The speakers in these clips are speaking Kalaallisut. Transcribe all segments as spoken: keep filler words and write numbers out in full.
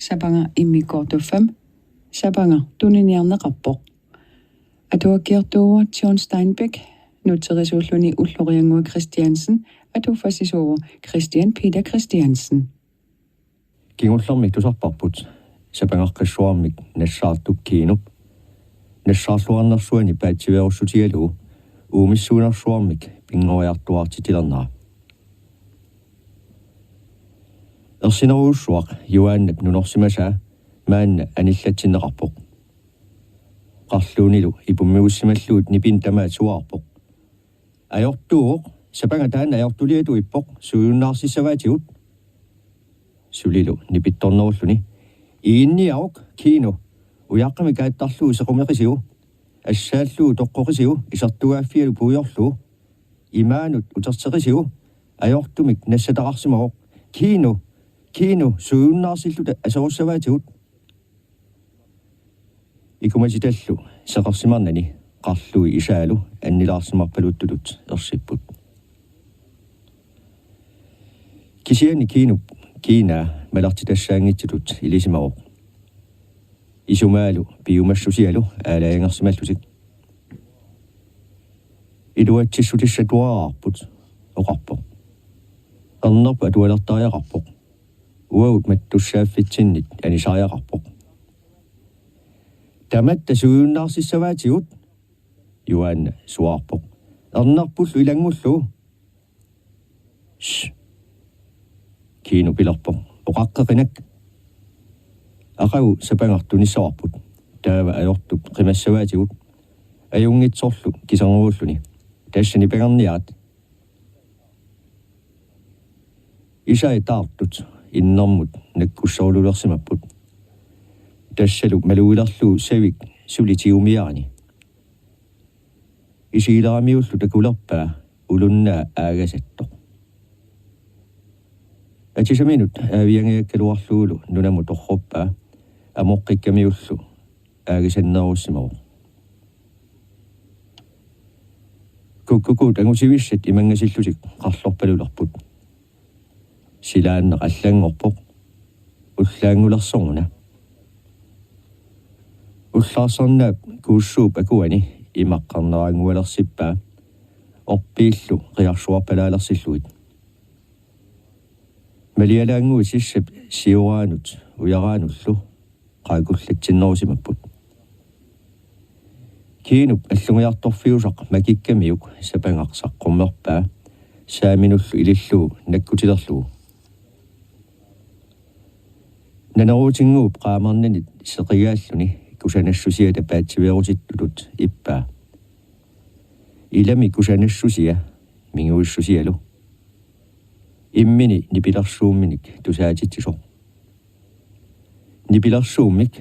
Sapaga immikkoortup fem. Sapaga tuniniarneqarpoq. Atuakkiortuuvoq John Steinbeck, nutserisuulluni Ulloriannguaq Christiansen, atuffassisuuvoq Christian Peter Christiansen. Kingullermik tusarparput sapangaqqissuarmik nassaartup Kiinup nassaarluarnersuani paatsiveerussutigalugu uumissuunersuarmik pinngoriartuaartitilernera. Ersinerujussuaq Juaannap nunorsimasaa maanna anillatsinneqarpoq. Qarluunilu ipummigussimallugu nipini tamaat suaarpoq: Ajortuuvoq, sapaga taanna ajortuliatuippoq, suujunnaarsissavaatigut. Sulilu nipittornerulluni: Iginniaruk, Kiinu, ujaqqamik aattarlugu sequmeqisigu, assaallugu toqqoqisigu isertugaaffigalu puigorlugu. Imaanut uterteqisigu, ajortumik nassataqarsimavoq. Kiinu, Kiinu, suujunnaarsilluta aserussavaatigut. Ikumatitallu seqersimarnani qarlui isaalu annilaarsimarpaluttutut ersipput. Kisianni Kiinup kiinaa malartitassaanngitsutut ilisimavoq, isumaalu piumassusialu aalajangersimallutik. Iluatsissutissatuaraarput, oqarpoq. Ernerput atualertariaqarpoq. Uagut mattussaaffitsinnit anisariaqarpoq. Tamatta suujunnaarsissavaatigut, Juaanna suaarpoq. Ernerpullu ilanngullugu. Shh. Kiinu pilerpoq: Oqaqqeqinak. Aqagu sapangaq tunissavarput. Taava ajortup qimassavaatigut. Ajunngitsorlu kisernguulluni: Tassa nipangerniarit. Isai taartut innermut nakkusserulersimapput. Tassalu malugilerlugu savik suli tigumiarani. Isigileramiullu takulerpaa ulunnaa aagasattoq. Atisaminut aaviangiakkaluarlugulu nunamut torruppaa, amoqqikkamiullu aagisannerussimavoq. Kukkukuut angusivissat imanngasillutik qarlorpalulerput. Silaanneq allanngorpoq. Ullaanngulersoruna. Ullaarsernaap kuussuup akuani imaqqarneraanngualersippaa orpiillu qiarsuarpalaalersillugit. Malialaannguit sissap sioraanut ujaraanullu qaakullatsinnerusimapput. Kiinup allungiartorfiusaq makikkamiuk sapangaq saqqummerpaa saaminullu ilillugu nakkutilerlugu. Naneruutinnguup qaamarnanit seqigaalluni kusanassusiata paatsiveerutittutut ippaa. Ilami kusanassusia minguissusialu. Immini nipilersuumminik tusaatitsisoq. Nipilersuummik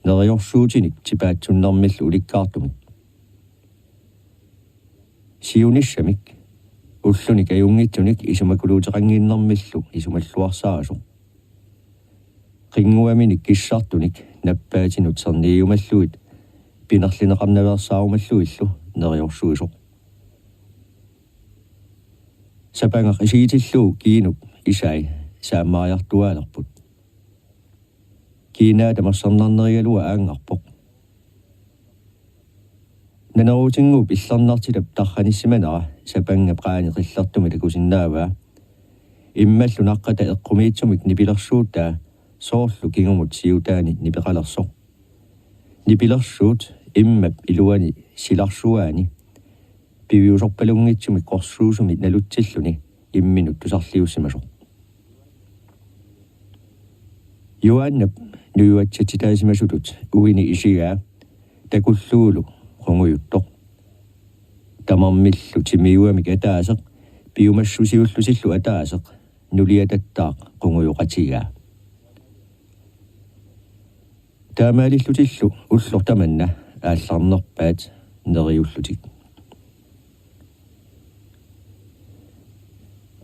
neriorsuutinik tipaatsunnermillu ulikkaartumik. Siunissamik ullunik ajunngitsunik isumakuluuteqannginnermillu isumalluarsaarisoq. Qinnguaminik kissartunik nappaatinut sernigiumallugit pinerlineqarnaveersaarumalluillu neriorsuisoq. Sapangaq isigitillugu Kiinup isai saammariartuaalerput. Kiinaa tamassanarnerigaluaq aanngarpoq. Naneruutinnguup illernartitap tarranissimanera sapangap qaani qillertumik takusinnaavaa. Immallu naqqata eqqumiitsumik nipilersuutaa soorlu kingumut siutaani nipeqalersoq. Nipilersuut immap iluani silarsuaani piviusorpalunngitsumik qorsuusumik nalutsilluni imminut tusarliussimasoq. Juaannap nujuatsitsitaasimasutut uini isigaa takullugulu qungujuttoq. Tamarmillu timiuamik ataaseq piumassusiullutillu ataaseq nuliatattaaq qungujoqatigaa. Taamaalillutillu ulloq tamanna aallarnerpaat neriullutik.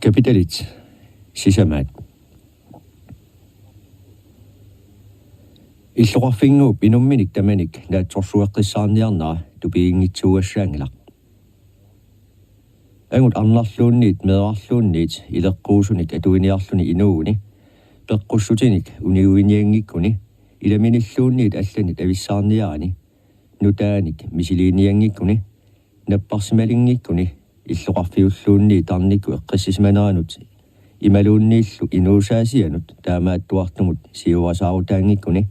Kapitalit sisamaat. Illoqarfinnguup inumminik tamanik naatsorsueqqissaarniarnera tupiginngitsuugassaanngilaq. Angut arnarluunniit meerarluunniit ileqquusunik atuiniarluni inuuguni Peqqussutinik uniguinianngikkuni ilaminilluunniit allanit avissaarniarani, nutaanik misiliinianngikkuni, napparsimalingikkuni illoqarfiulluunniit tarnikkut eqqissisimaneranut imaluunniillu inuusaasianut taamaattuartumut siuasaarutaanngikkuni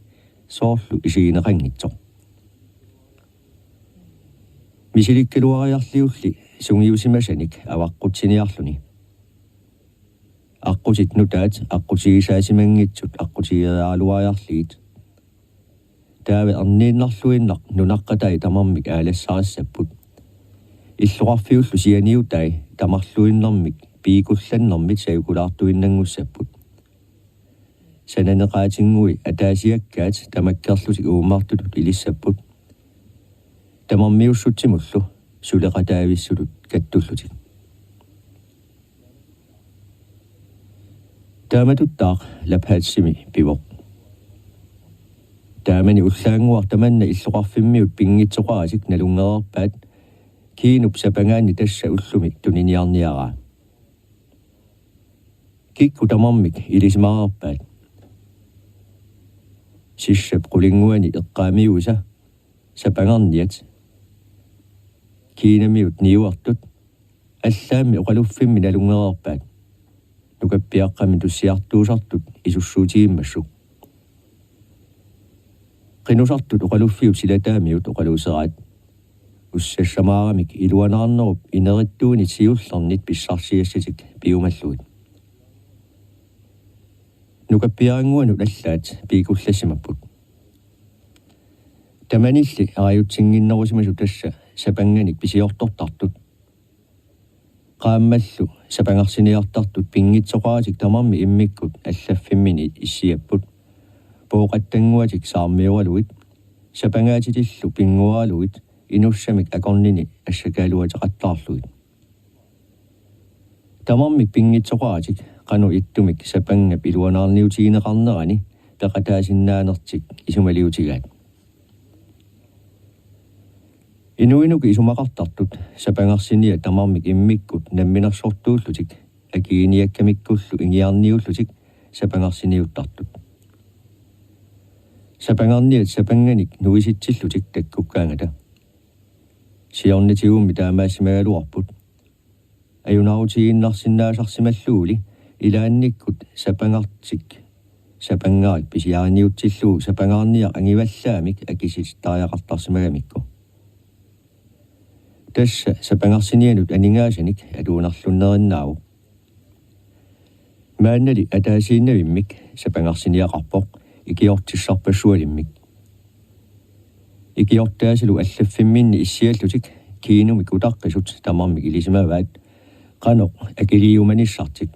soorlu isigineqanngitsoq. Misilikkaluariarliulli sungiusimasanik avaqqutsiniarluni. Aqqutit nutaat aqqutigisaasimanngitsut aqqutigialuariarligit. Taava erniinnarluinnaq nunaqqatai tamarmik aalassarissapput. Illoqarfiullu sianiutai tamarluinnarmik piikullannermit sajukulaartuinnanngussapput. Sananeqaatinnguit ataasiakkaat tamakkerlutik uummartutut ilissapput. Tamarmiussutsimullu suleqataavissutut kattullutik. Taamatuttaaq Laphatsimi pivoq. Taamani ullaannguaq tamanna illoqarfimmiut pinngitsoqaratik nalunngereerpaat Kiinup sapangaanni tassa ullumi tuniniarniaraa. Kikkut tamarmik ilisimareerpaat? Sissap qulinnguani eqqaamiuisa sapangarniat Kiinamiut niuertut allaammi oqaluffimmi nalunngereerpaat. Nukappiaqqammi tussiartuusartut isussuutigimmassuk. Qinusartut oqaluffiup silataamiut oqaluuseraat. Ussassamaarami iluanaarnerup inerittuunit siullernit pissarsiassatik piumallugit. Nukappiarannguanut allaat piikullassimapput. Tamanilli arajutsinnginnerusimasut tassa sapanganik pisiortortartut. Qaammallu sapangarsiniartartut pinngitsoqaratik tamarmik immikkut allaffimmini issiapput. Pooqattannguatik saarmioralugit, sapangaatitillu pinnguaralugit, inussamik akornini assakaaluateqattaarlugit. Tamarmik pinngitsoqaratik qanoq ittumik sapangap iluanaarniutigineqarnerani peqataasinnaanertik isumaliutigaat. Inuinuku isumaqartartut sapangarsiniat tamarmik immikkut namminersortuullutik akiginiakkamikkullu ingiarniullutik sapangarsiniuttartut. Sapangarniat sapanganik nuisitsillutik takkukkaangata. Siornatigummi taamaassimagaluarput. Ajunaarutigiinnarsinnaasarsimalluguli ilaannikkut sapangartik sapangarik pisiariniutsillugu sapangarniaq angivallaamik akisitittariaqartarsimagamikku. Tassa sapangarsinianut aningaasanik atuunerlunnerinnaavoq. Maannali ataasiinnavimmik sapangarsiniaqarpoq ikiortissarpassualimmik. Ikiortaasalu allaffimminni issiallutik Kiinumik utaqqisut tamarmik ilisimavaat qanoq akiliiumanissartik,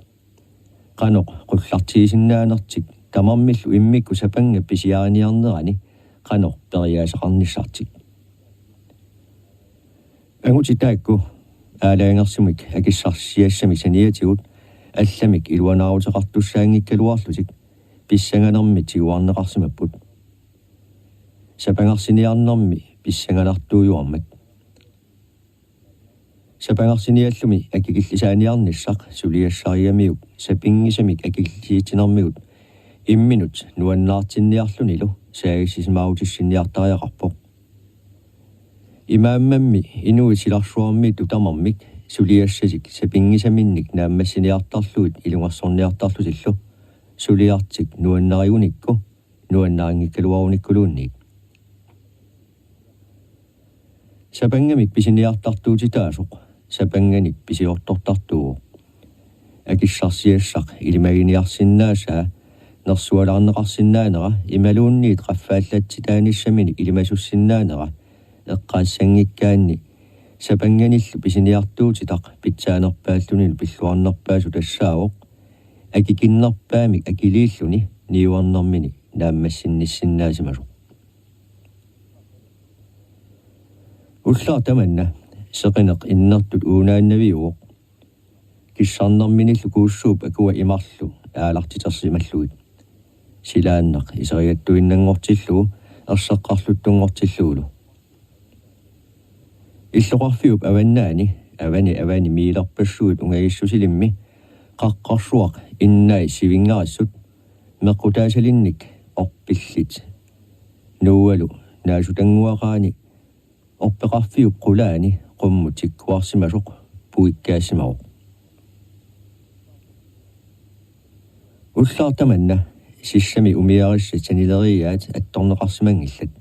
qanoq qullartigisinnaanertik tamarmillu immikkut sapangap pisiariniarnerani qanoq periaaseqarnissartik. Angutit taakku aalajangersumik akissarsiassamik saniatigut allamik iluanaaruteqartussaanngikkaluarlutik pissanganermik tiguarneqarsimapput. Sapangarsiniarnermi pissanganartuujuarmat. Sapangarsiniallumi akikillisaaniarnissaq suliassarigamiuk sapinngisamik akikillisitsinermigut imminut nuannaartinniarlunilu saagissisimaarutissinniartariaqarpoq. Imaammammi inuit silarsuarmiittut tamarmik suliassatik sapinngisaminnik naammassiniartarlugit ilungersorniartarlutillu suliartik nuannarigunikku nuannarinngikkaluarunikkuluunniit. Sapangamik pisiniartartuutitaasoq sapanganik pisiortortartuuvoq. Akissarsiassaq ilimaginiarsinnaasaa nersualaarneqarsinnaanera imaluunniit qaffaallatsitaanissaminnik ilimasussinnaanera eqqaassanngikkaanni sapanganillu pisiniartuutitaq pitsaanerpaallunilu pilluarnerpaasut tassaavoq akikinnerpaamik akiliilluni niuernermini naammassinnissinnaasimasoq. Ullaaq tamanna seqineq innertut uunaannaviuvoq. Kissarnerminillu kuussuup akua imarlu aalartitersimallugit. Silaannaq iserigattuinnanngortillugu erseqqarluttunngortillugulu. Illoqarfiup avannaani avani avani miilerpassuit ungagissusilimmi qaqqarsuaq innai sivinngarissut Meqqutaasalinnik orpillit nuualu naasutannguaqaani orpeqarfiup qulaani qummut tikkuarsimasoq puikkaasimavoq. Ullaaq tamanna sissami umiarissat sanileriiaat attorneqarsimanngillat.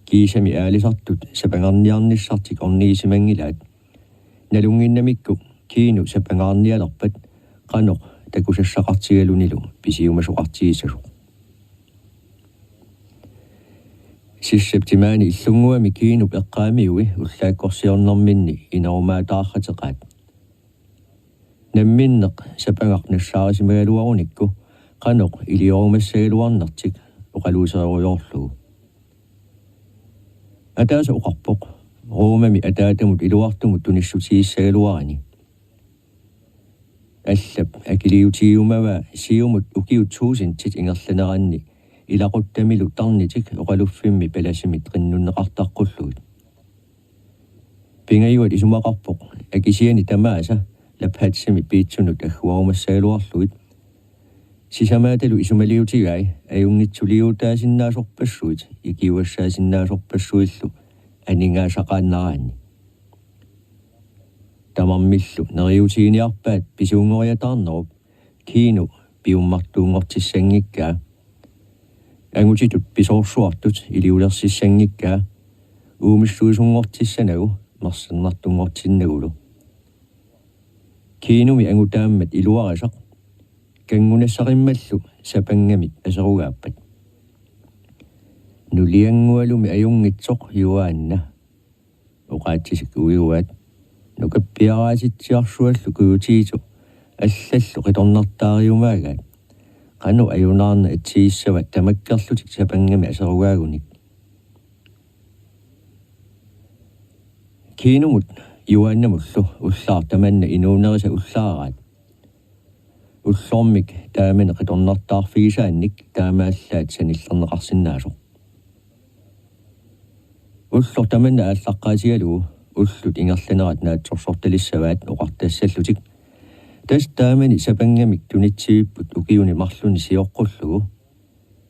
Kiisami aalisartut sapangarniarnissartik ornigisimanngilaat. Nalunnginnamikku Kiinu sapangaarnialerpat qanoq takusassaqartigalunilu pisiumasoqartigissasoq. Sissap timaani illunnguami Kiinup eqqaamiui ullaakkorsiornerminni inerumaataarrateqaat. Namminneq sapangaq nassaarisimagaluarunikku qanoq iliorumassagaluarnertik oqaluuserujoorlugu. Ataasa oqarpoq Romami ataatamut iluartumut tunissutigissagaluarani. Allap akiliutigiumavaa siumut ukiut tusindit ingerlaneranni ilaquttamilu tarnitik oqaluffimmi palasimit qinnunneqartaqqullugit. Pingajuat isumaqarpoq akisiani tamaasa Laphatsimi piitsunut agguarumassagaluarlugit. Sisamaatalu isumaliutigai ajunngitsuliutaasinnaasorpassuit ikiugassaasinnaassorpassuillu aningaasaqaannaraanni. Tamarmillu neriuutiginiarpaat pisuunngoriataarnerup Kiinu piummartuunngortissanngikkaa. Angutitut pisoorsuartut iliulersissanngikkaa uumissuisunngortissanagu mersernartunngortinnagulu. Kiinumi angutaammat iluarisaq kanngunassaqimmallu sapangamik aserugaappat. Nulianngualumi ajunngitsoq Juaanna. Oqaatsisik uiuaat nukappiaraatitsiarsuallu Kujutiito allallu qitornartaariumaagaat. Qanoq ajunaarneq atsigissava tamakkerlutik sapangamik aserugaagunik. Kiinumut Juaannamullu ullaaq tamanna inuunerisa ullaaraat. Ullormik taamani qitornartaarfigisaannik taamaallaat sanillerneqarsinnaasoq. Ulloq tamanna aallaqqaatigalugu ullut ingerlanerat naatsorsortalissavaat oqartassallutik. Tassa taamani sapangamik tunitsivipput ukiuni marlunni sioqqullugu.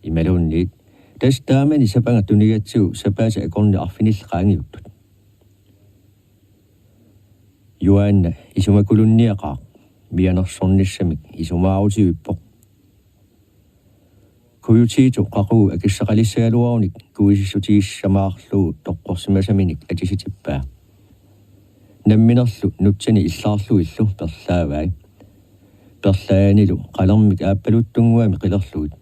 Imaluunniit tassa taamani sapangaq tunigatsigu sapaatit akornanni arfinillit qaangiuttut. Juaanna isumakulunniaqaaq mianersornissamik isumaarutivippoq. Kujutiito qaqugu akissaqalissagaluarunik kuisissutigissamaarlugu toqqorsimasaminik atisitippaa. Namminerlu nutsani illaarlugillu perlaavai. Perlaanilu qalermik aappaluttunnguamik qilerlugit.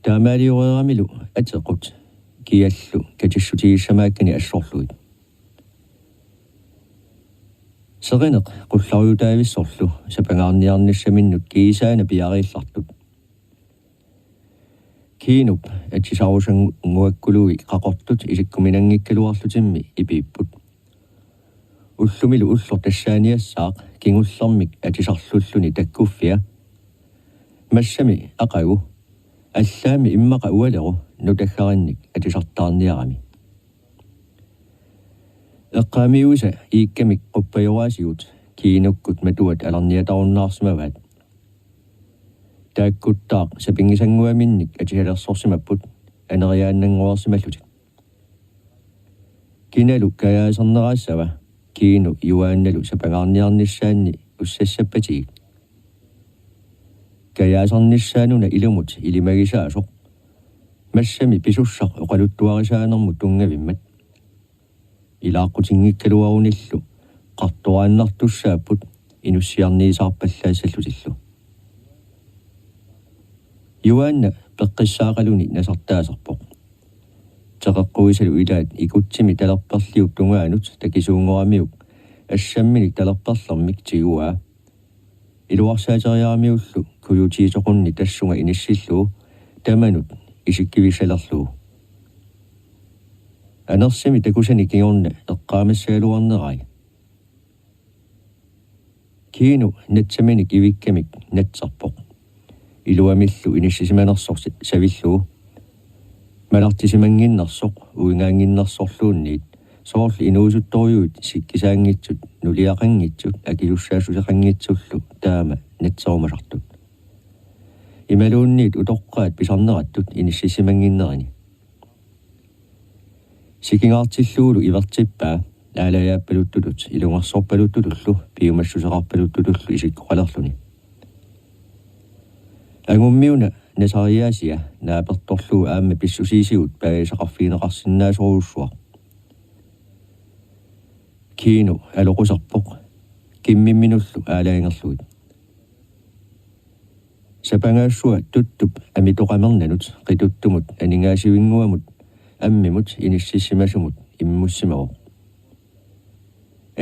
Taamaalioreeramilu atequt kiallu katissutigissamaakkanik assorlugit. Seqineq qullariutaavissorlu sapangaarniarnissaminnut kiisaana piariillartut. Kiinup atisarusannguakkului qaqortut isikkuminanngikkaluarlutimmi ipiipput. Ullumilu ulloq tassaaniassaaq kingullermik atisarlulluni takkuffia. Massami aqagu, allaammi immaqa ualeru nutaggarinnik atisartaarniarami. Eqqaamiuisa iikkamik quppajoraasigut Kiinukkut matuat alarniatarunnaarsimavaat. Taakkuttaaq sapinngisannguaminnik atisalersorsimapput aneriaannanngoreersimallutik. Kinalu kajaasernerassava Kiinu Juaannalu sapangaarniarnissaanni ussassappatigiit. Kajaasarnissaanuna ilumut ilimagisaasoq. Massami pisussaq oqaluttuarisaanermut tunngavimmat. Ilaaqqutinngikkaluarunillu qartoraannartussaapput inussiarniisaarpallaassallutillu. Juaanna peqqissaaqaluni nasartaasarpoq. Teqeqquisalu ilaat ikutsimi talerperliup tungaanut takisuunngoramiuk assamminik talerperlermik tiguaa. Iluarsaateriaramiullu Kujutiitoqunni tassunga inissillugu tamanut isikkivissalerlugu. Anersimi takusani kingorna eqqaamassagaluarnerai. Kiinu natsaminik ivikkamik natserpoq. Iluamillu inissisimanersoq sa-, savillugu. Malartisimannginnersoq uingaannginnersorluunniit soorlu inuusuttorujuit sikkisaanngitsut nuliaqanngitsut akisussaassuseqanngitsullu taama natserumasartut. Imaluunniit utoqqaat pisarnerattut inissisimannginnerini. Sikingaartillugulu ivertippaa aalajaappaluttutut ilungersorpaluttutullu piumassuseqarpaluttutullu isikkoqalerluni. Angummiuna nasariaasia naapertorlugu aamma pissusiisigut paasisaqarfigineqarsinnaasorujussuaq. Kino aloqusarpoq kimmimminullu aalajangerlugit. Sapangaassua tuttup amitoqamernanut qituttumut aningaasivinnguamut ammimut inissisimasumut immussimavoq.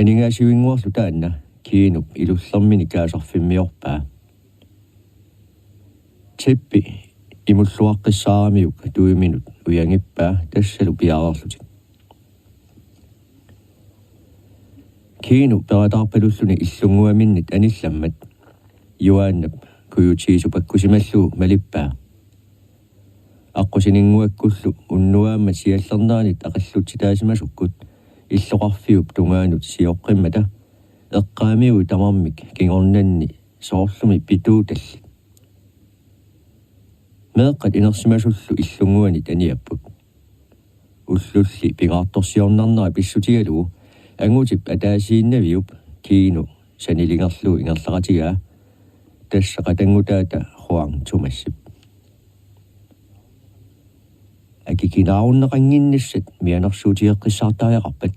Aningaasivinnguarlu taanna Kinop ilullermini kaasarfimmiorpaa. Teppi imulluaqqissaaramiuk tuiminut ujangippaa tassalu piareerlutik. Kino perataarpalulluni illunnguaminnit anillammat Juaannap kujutiisupakkusimallugu malippaa. Aqqusininnguakkullu unnuaammat siallerneranit aqillutsitaasimasukku illoqarfiup tungaanut sioqqimmata eqqaamiui tamarmik kingornanni soorlumi pituutallit. Meeqqat inersimasullu illunnguanit aniapput. Ullulli pingaartorsiornarnera pissutigalugu angutip ataasiinnaviup Kino sanilingerlugu ingerlaqatigaa, tassa qatanngutaata Juan Thomasip. Akikinaarunneqannginnissat mianersuutigeqqissaartariaqarpat,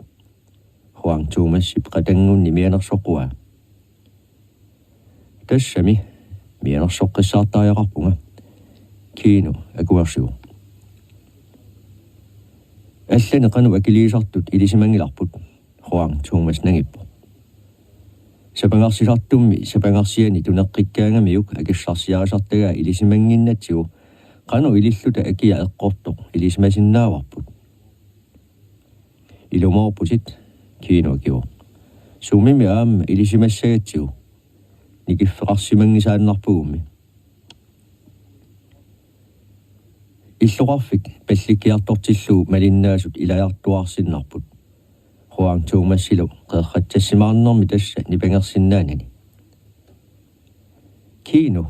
Juan Thomasip qatanngunni mianersoqquaa. Tassami mianersoqqissaartariaqarpunga, Kino akuersivoq. Allanik qanoq akiliisartut ilisimanngilarput, Juan Thomas nangippoq. Sapangarsisartummi sapangarsiani tuneqqikkaangamiuk akissarsiarisartagaa ilisimannginnatsigu qanoq ililluta akia eqqortoq ilisimasinnaavarput. Ilumoorputit, Kino akivoq. Sumimi aamma ilisimassagatsigu, nikiffeqarsimanngisaannarpugummi. Illoqarfik pallikkiartortillugu malinnaasut ilajartuaarsinnarput, Juan Thomasilu qeerratsassimaarnermi tassa nipangersinnaanani. Kino,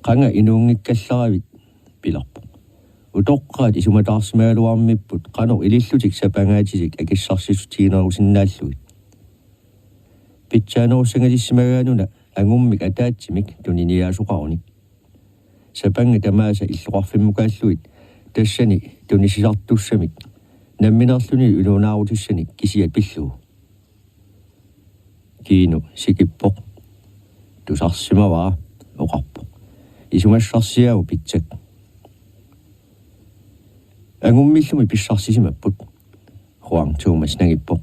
qanga inuunngikkallaravit, pilerpoq. Utoqqaat isumataarsimagaluarmipput qanoq ilillutik sapangaatitik akissarsissutiginerusinnaallugit. Pitsaanerussangatissimagaanuna angummik ataatsimik tuniniaasoqaruni. Sapangat tamaasa illoqarfimmukaallugit tassani tunissisartussamik nammineerluni iluanaarutissanik kisiat pillugu. Kino sikippoq. Tusarsimavara, oqarpoq. Isumassarsiaagut pitsak. Angummillumi pissarsisimapput, Juan Thomas nangippoq.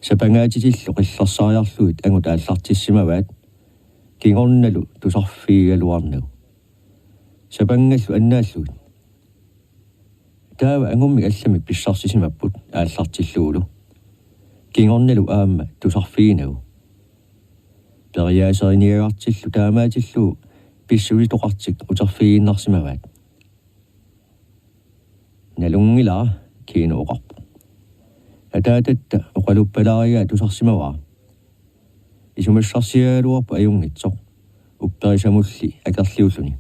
Sapangaatitillu qillersariarlugit angut aallartissimavaat, kingornalu tusarfigigaluarnagu. Sapangallu annaallugit. Taava angummik allamik pissarsisimapput aallartillugulu, kingornalu aamma tusarfiginagu. Periaaseriniagartillu taamaatillugu pissusitoqartik uterfigiinnarsimavaat. Nalunngilara, Kino oqarpoq. Ataatatta oqaluppalaarigaa tusarsimavara. Isumassarsiagaluarpoq ajunngitsoq, upperisamulli akerliulluni.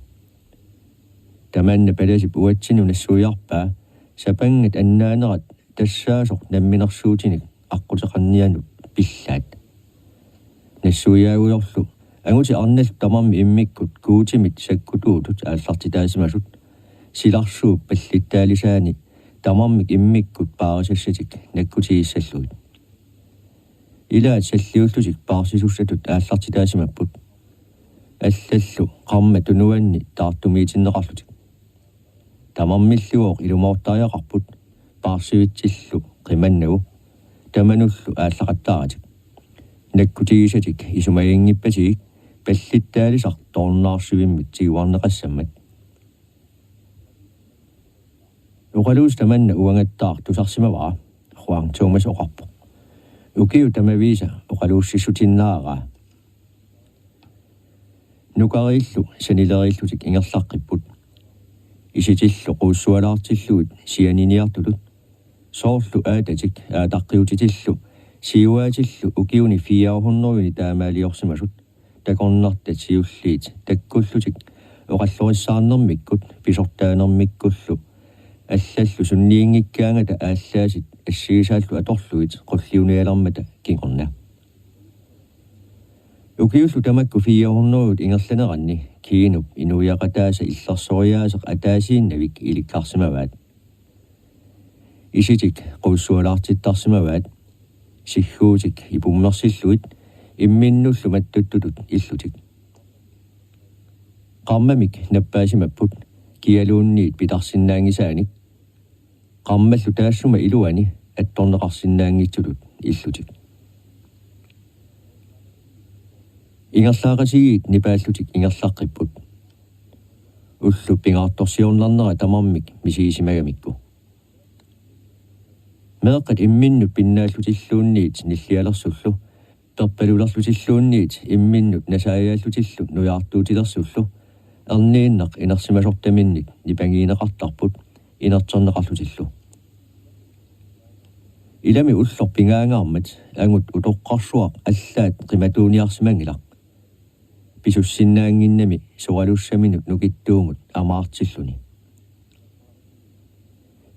Tamanna palasip uatsinnut nassuiarpaa sapangat annaanerat tassaasoq namminersuutinik aqquteqarnianut pillaat. Nassuiaagujorlu angutit arnallu tamarmik immikkut Guutimit sakkutuutut aallartitaasimasut, silarsuup pallittaalisaani tamarmik immikkut paarisassatik nakkutigissallugit. Ilaat salliullutik paarsisussatut aallartitaasimapput, allallu qarmat tunuanni taartumiitinneqarlutik. Tamarmilligooq ilumoortariaqarput paarsivitsillu qimannagu, tamanullu aallaqattaaratik. Nakkutigisatik isumaginngippatigiit pallittaalisaq toornaarsivimmik tiguarneqassammat. Oqaluuseq tamanna uangattaaq tusarsimavara, Juan Thomas oqarpoq. Ukiut tamaviisa oqaluussissutinnaavara. Nukariillu sanileriillutik ingerlaqqipput. Isitillu quussualaartillugit sianiniartutut. Soorlu aatatik aataqqiutitillu siuaatillu ukiuni fire hundredeni taamaaliorsimasut, takornartat siulliit takkullutik oqallorissaarnermikkut pisortaanermikkullu allallu sunniinngikkaangata aallaasit assigisaallu atorlugit qulliunialermata kingorna. Ukiullu tamakku fire hundrede ingerlaneranni Kiinup inuiaqataasa illersoriaaseq ataasiinnavik ilikkarsimavaat. Isitik quussualaartittarsimavaat, sigguutik ipummersillugit imminnullu mattuttutut illutik. Qarmamik nappaasimapput kialuunniit pitarsinnaanngisaanik, qarmallu taassuma iluani attorneqarsinnaanngitsutut illutik. Ingerlaaqatigiit nipaallutik ingerlaqqipput. Ullup pingaartorsiornarnera tamarmik misigisimagamikku. Meeqqat imminnut pinnaallutilluunniit nillialersullu, perpalulerlutilluunniit imminnut nasaajaallutillu nujaartuutilersullu, erniinnaq inersimasortaminnit nipangiineqartarput inerterneqarlutillu. Ilami ulloq pingaangaarmat angut utoqqarsuaq allaat qimatuuniarsimanngilaq. Pisussinnaannginnami soralussaminut nukittuumut amaartilluni.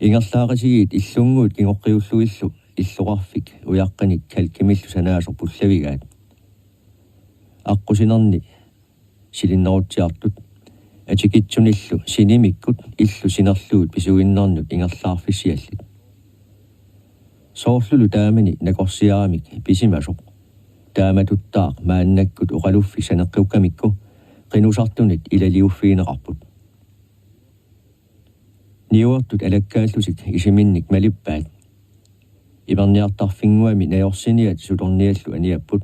Ingerlaaqatigiit illunnguit kingoqqiullugillu illoqarfik ujaqqanik kalkimillu sanaasoq pullavigaat. Aqqusinerni silinnerutsiartut atikitsunillu sinimikkut illu sinerlugit pisuinnarnut ingerlaarfissiallit. Soorlulu taamani nakorsiaramik pisimasoq taamatuttaaq maannakkut oqaluffik saneqqukkamikku qinusartunit ilaliuffigineqarput. Niuertut alakkaallutik isiminnik malippaat. Imerniartarfinnguami najorsiniat sutorniallu aniapput.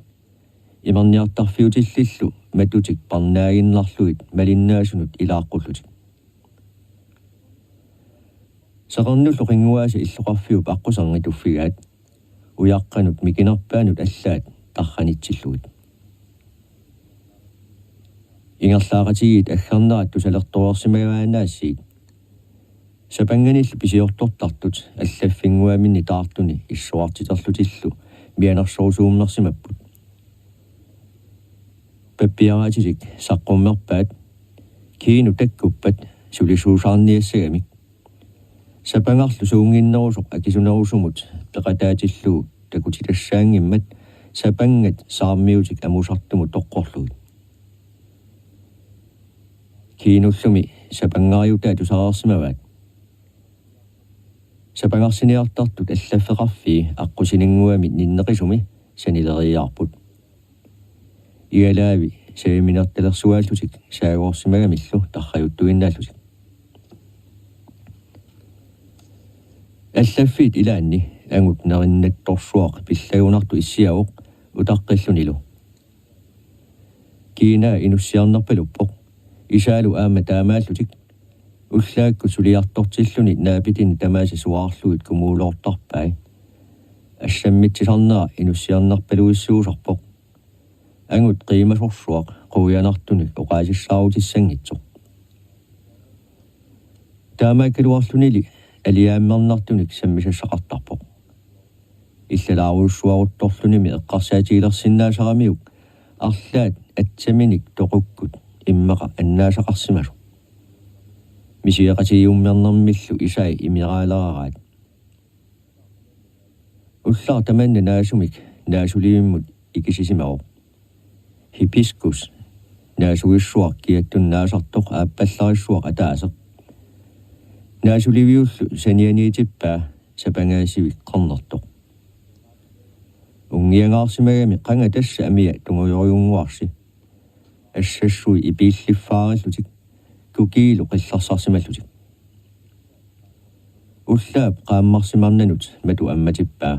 Imerniartarfiutillillu matutik parnaaginnarlugit malinnaasunut ilaaqqullutik. Seqernullu qinnguaasa illoqarfiup aqquserngituffigaat. Ujaqqanut mikinerpaanut allaat tarranitsillugit. Ingerlaaqatigiit aggernerat tusalertoreersimagaannaasiit. Sapannganillu pisiortortartut allaffinnguaminni taartuni issuartiterlutillu mianersorusuummersimapput. Pappiaraatitik saqqummerpaat, Kiinu takkuppat sulisuusaarniassagamik. Sapangarlu suunnginnerusoq akisunerusumut peqataatillugu takutitassaanngimmat sapanngat saarmiutik amusartumut toqqorlugit. Kiinullumi sapangariutaa tusareersimavaat. Sapangarsiniartartut allaffeqarfii aqqusininnguami ninneqisumi sanileriiaarput. Igalaavi saviminertalersuaallutik saagoorsimagamillu tarrajuttuinnaallutik. Allaffiit ilaanni angut nerinnattorsuaq pillagunartoq issiavoq utaqqillunilu. Kiinaa inussiarnerpaluppoq. Isaalu aamma taamaallutik. Ullaakkut suliartortilluni naapitini tamaasa suaarlugit kumuuloortarpai. Assammitsisarnera inussiarnerpaluissuusarpoq. Angut qiimasorsuaq quianartunik oqaasissaarutissangitsoq. Taamaakkaluarlunili aliaammernartunik sammisassaqartarpoq. Illalaarujussuaruttorlunimi eqqarsaatigilersinnaasaramiuk arlaat atsaminik toqukkut immaqa annaasaqarsimasoq. Misigeqatigiummernermillu isai imeraaleraraat. Ullaaq tamanna naasumik naasulivimmut ikisisimavoq. Hibiskus, naasugissuaq kiattuni naasartoq aappallarissuaq ataaseq. Naasuliviullu sanianiitippaa sapangaasivik qernertoq. Unngiangaarsimagami qanga tassa amia tungajorujunnguarsi. Assassui ipiilliffaariillutik, kukiilu qillersarsimallutik. Ullaap qaammarsimarnanut matu ammatippaa.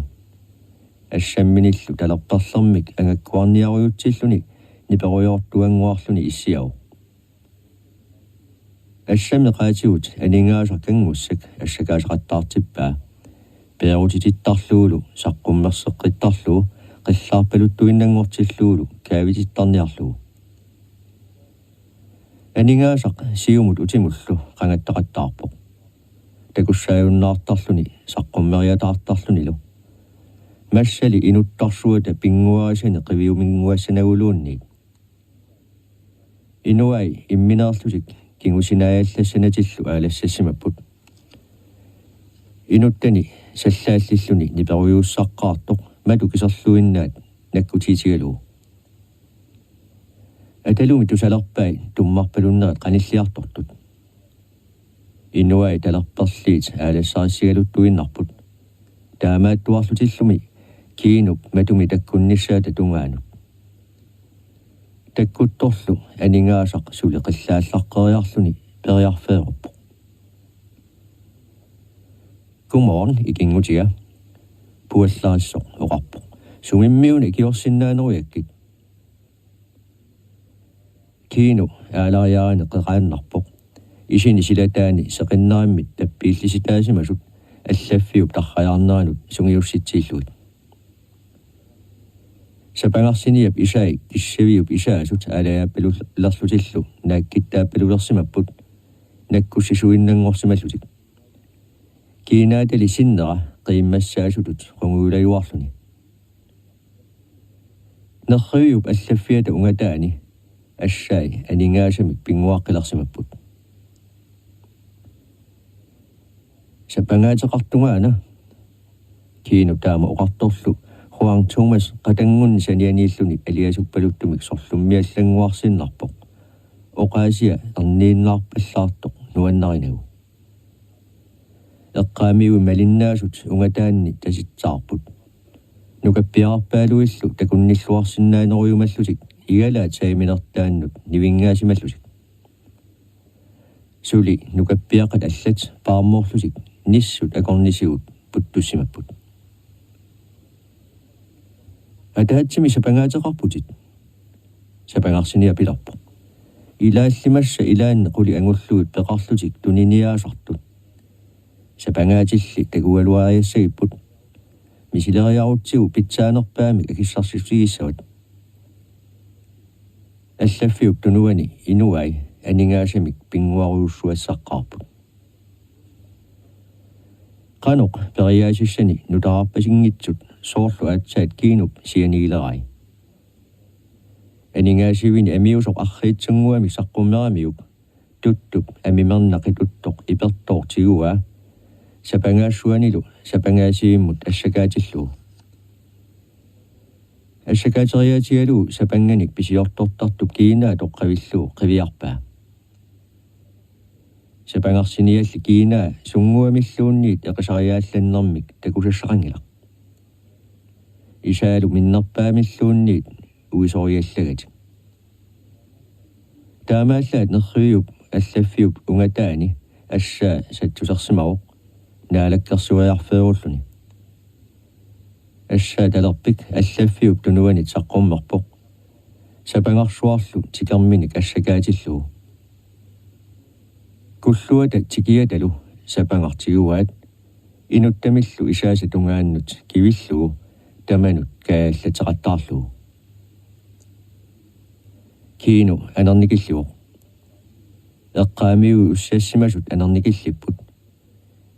Assamminillu talerperlermik angakkuarniarujutsilluni niperujoortuannguarluni issiavoq. Assammik qaatigut aningaasaq kanngussak assakaasaqattaartippaa. Peerutitittarlugulu saqqummerseqqittarlugu qillaarpaluttuinnanngortillugulu kaavitittarniarlugu. Aningaasaq siumut utimullu qangattaqattaarpoq. Takussaajunnaartarluni saqqummeriataartarlunilu. Massali inuttarsuata pinnguarisani qiviuminnguassanaguluunniit. Inuai immineerlutik kingusinaajaallassanatillu aalassassimapput. Inuttani sallaallilluni niperujussaqqaartoq matu kiserluinnaat nakkutiitigalugu. Atalumi tusalerpai tummarpalunnerit qanilliartortut. Inuai talerperliit aalassarissigaluttuinnarput. Taamaattuarlutillumi Kiinup matumi takkunnissaata tungaanut. Takkuttorlu aningaasaq suli qillaallaqqeriarluni periarfeeruppoq. "Godmorgen, ikinngutiga," puallarissoq oqarpoq. "Sumimmiuna ikiorsinnaanerujakkit?" Kiinu aalariarani qeqaannarpoq. Isini silataani seqinnarimmit tappiillisitaasimasut allaffiup tarrajaarneranut sungiussitsiillugit. Sapangarsiniap isai kissaviup isaasut aalajaappalulerlutillu naakkittaappalulersimapput nakkussisuinnanngorsimallutik. Kiinaatali sinnera qiimmassaasutut qungujulajuarluni. Nerriviup allaffiata ungataani assai aningaasamik pinnguaqqilersimapput. "Sapangaateqartungaana," Kiinu taama oqartorlu Juan Thomas qatanngunni sanianiilluni aliasuppaluttumik sorlummiallannguarsinnarpoq, oqaasia erniinnaarpallaartoq nuannarinagu. Eqqaamiui malinnaasut ungataanni tasitsaarput. Nukappiarpaaluillu takunnilluarsinnaanerujumallutik igalaat saiminertaannut nivingaasimallutik. Suli nukappiaqqat allat paarmoorlutik nissut akornisigut puttussimapput. "Ataatsimi sapangaateqarputit?" Sapangarsiniaq pilerpoq. "Ilaallimassa ilaanni qulit angullugit peqarlutik tuniniaasartut. Sapangaatilli takugaluariassagipput. Misileriarutsigu pitsaanerpaamik akissarsissutigissavat." Allaffiup tunuani inuai aningaasamik pinnguarujussuassaqqaarput. Qanoq periaasissani nutaarpasinngitsut soorlu aatsaat Kiinup sianigilerai. Aningaasivini amiusoq arriitsunnguamik saqqummeramiuk tuttup amimerna qituttoq ipertooq tiguaa sapangaassuanilu sapangaasivimmut assakaatillugu. Assakaateriaatigalugu sapanganik pisiortortartup Kiinaa toqqavillugu qiviarpaa. Sapangarsinialli Kiinaa sunnguamilluunniit eqisariaallannermik takusassaqanngilaq. Isaalu minnerpaamilluunniit uisoriallagatik. Taamaallaat nerriviup allaffiup ungataani assaa satsusersimavoq naalakkersuiarfeerulluni. Assaa talerpik allaffiup tunuanit saqqummerpoq, sapangarsuarlu tikerminik assakaatillugu. Kulluata tikiatalu sapangaq tiguaat, inuttamillu isaasa tungaannut kivillugu tamanut kaajallatseqattaarlugu. Kiinu anernikillivoq. Eqqaamiui ussassimasut anernikillipput.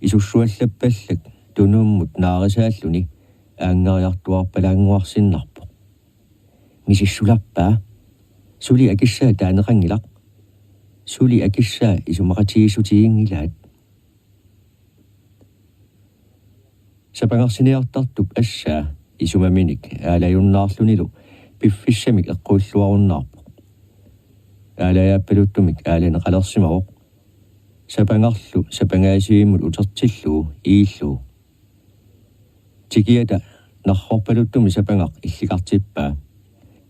Isussuallappallak tunummut naarisaalluni aanngariartuarpalaannguarsinnarpoq. Misissulerpaa. Suli akissaa taaneqanngilaq. Suli akissaa isumaqatigiissutiginngilaat. Sapangarsiniartartup assaa isumaminik aalajunnaarlunilu piffissamik eqquilluarunnaarpoq. Aalajaappaluttumik aalaneqalersimavoq. Sapangarlu sapangaasivimmut utertillugu iillugu. Tikiata narrorpaluttumi sapangaq illikartippaa.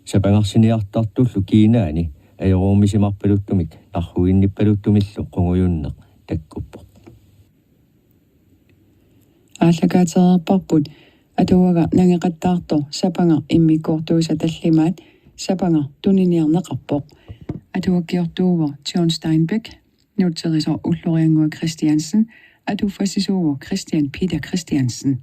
Sapangarsiniartartullu Kiinaani ajoruummisimarpaluttumik narruginnippaluttumillu qungujunneq takkuppoq. Aallakaatereerparput atuagaq nangeqattaartoq Sapangaq immikkoortuisa tallimaat Sapangaq tuniniarneqarpoq. Atuakkiortuuvoq John Steinbeck, nutserisoq Ulloriannguaq Kristiansen, atuffassisuuvoq Kristian Peter Kristiansen.